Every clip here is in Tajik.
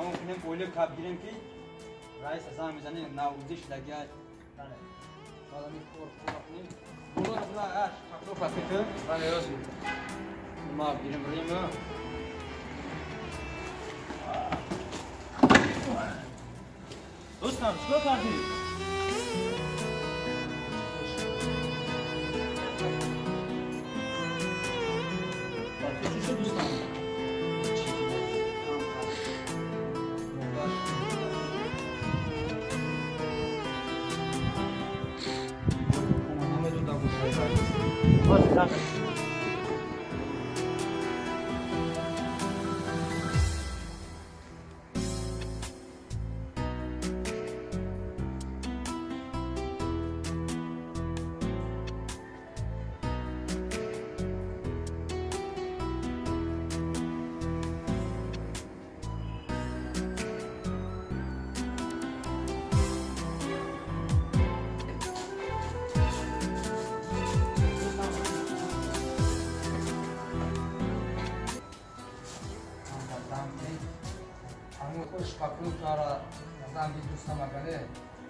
тамом кунем, оила кап гирем ки раис занг мезанем, наврӯзӣ шудагиай. Баъд кор кунем. Боло аш пакло пакету. Бале, рост. Ма гирем рим. Дӯстам, чикор кардӣ? Чӣ шуд, дӯстам?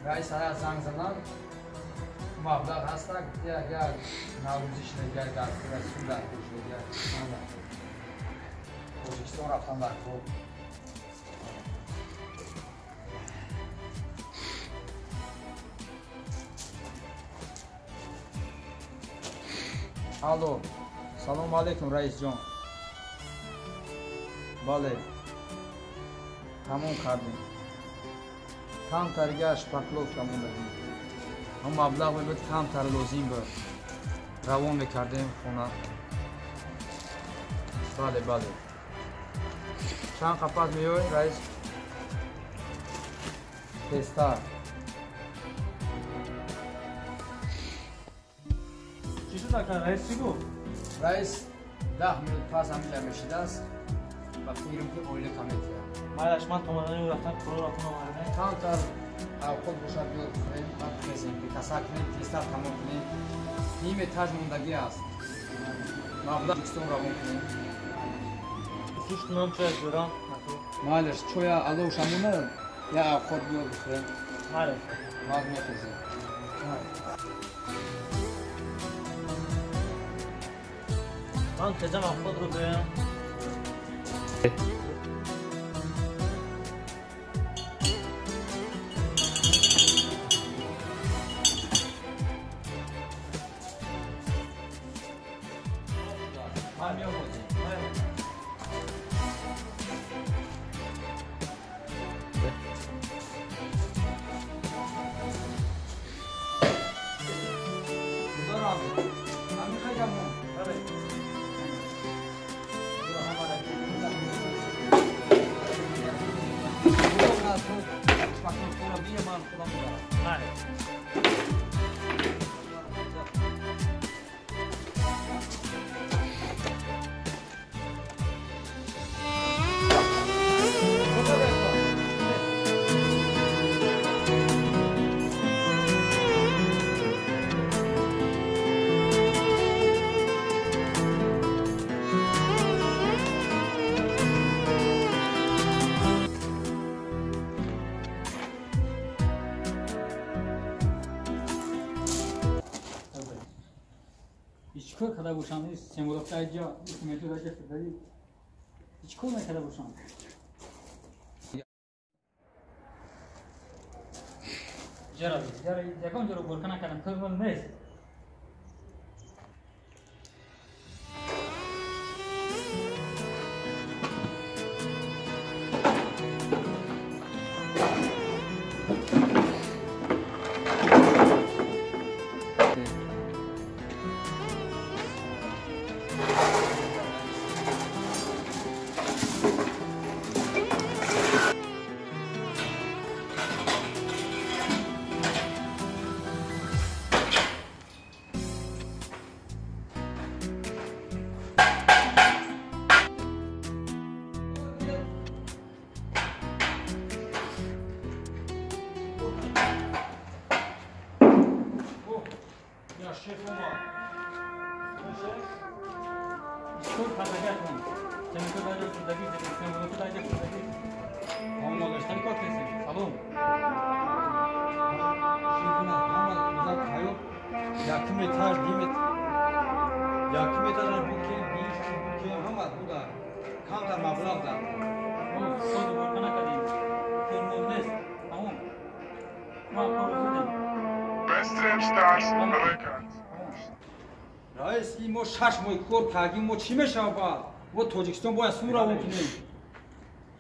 Раис ая занг задан, маблағ ҳаста, агар наврӯзӣ шудагиай, дар Расул дар кор шудагиай, Тоҷикистон рафтан дар кор. Алло, салому алейкум, раисҷон. Бале, тамом кардем. Камтаргаш шпакловка мондагӣ. Ҳам маблағ мебуд, камтар лозим буд. Равон мекардем хона. Бале, бале. Чанд қапат меёй, раис? Тезтар. Чӣ шуд, ака? Раис чӣ гуфт? Раис 10 минут пас ҳаминҷа мешидааст ва фикрам ки оила кам метиҳад. Майлаш, ман томонани рафтам, куро рафтам овардем. Камтар авқот бошад, биёд бихӯрем, баъд хезем, бикасар кунем, тезтар тамом кунем. Ним этаж мондагӣ аст. Маблағ Тоҷикистон равон кунем. Хуш кунам, чой биёрам. Майлаш, чоя алов шамона, я авқот биёд бихӯрем. Майлаш. Баъд мехезем. Ман хезам, авқотро биёям. Чикор карда бошам? Семгуловка ҷо метода ҷо шудаи. Чикор накарда бошам? Ҷара, ҷара, ягон ҷоро борка накардам, кор нест. Омодаштани кор кардем. Салом. Якум этаж, дим якум этаж букем, биш букем, ҳама буда. Камтар маблағ дар. Соз борка накардем. Пул нест. Тамом. Ма кор кардем. Best Trap Stars Records. Раис, ин мо 6 моҳ кор кардем, мо чӣ мешавад баъд? Мо Тоҷикистон бояд сум равон кунем.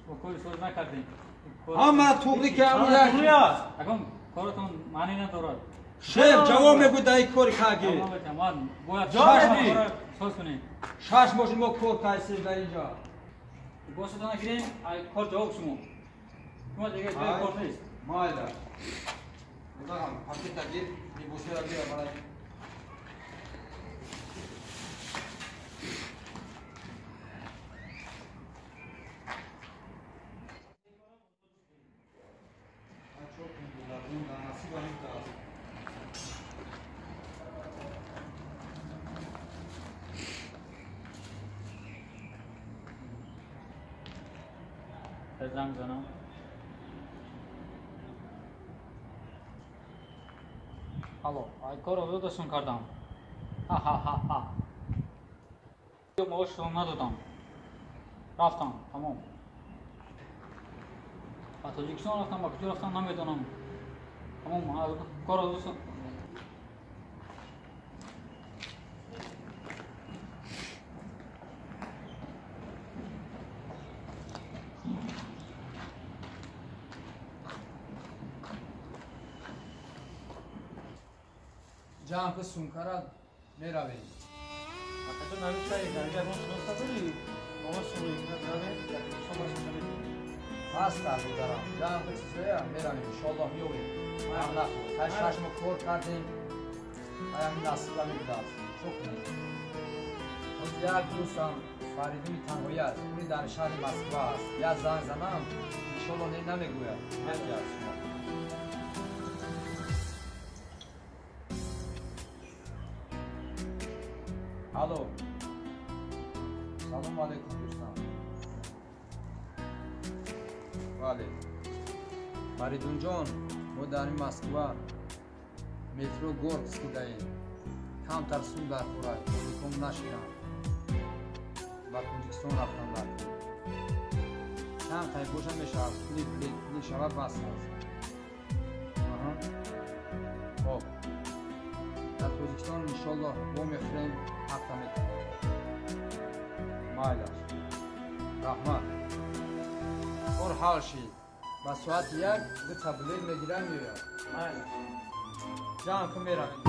Мо кори соз накардем. Ҳама туғри кардем. Акун коротон маънӣ надорад. Шеф ҷавоб мегӯяд дар ин кори кардем. Бояд соз кунем. 6 моҳ мо кор кардем дар инҷо. Босатон нагирем, кор ҷавоб шумо. Шумо дигар ҷои кор нест. Майла. Пакета гир, либосера гир барай. Занг занам. Алло, ай кор озодашон кардам. Ха-ха-ха-ха. Маошшон надодам. Рафтам, тамом. Ба Тоҷикистон рафтам, ба куҷо рафтам намедонам. Тамом, кор озодашон. Ҷамъ сумкара меравем. Ҳастам додарам. Ҷамъ чизоя меравем, иншоаллоҳ меёбем. Ғам нахӯр. Ҳай 6 моҳ кор кардем. Ҳай ҳамин насиба мебудааст. Чо кунем? Боз як дӯстам Фаридуни танҳоӣ аст. Уни дар шаҳри Москва аст. Як занг занам, иншоаллоҳ не намегӯяд. Мегӯяд шумо. Алло. Салом алейкум дӯстам. Бале. Фаридунҷон, мо дар Москва метро Горский даем. Камтар сум дар хӯрак, тоҷикон наширам. Ба Тоҷикистон рафтам дар. Чанд тай боша мешавад, пули билет, пули шавад бас аст. Аҳа. Хоб. Дар Тоҷикистон иншоаллоҳ бо мехӯрем, ҳаққа метавонем. Майлаш. Раҳмат. Кор ҳал шид. Ба соати 1 дута билет мегирам меояд. Ҷамъ кун меравем.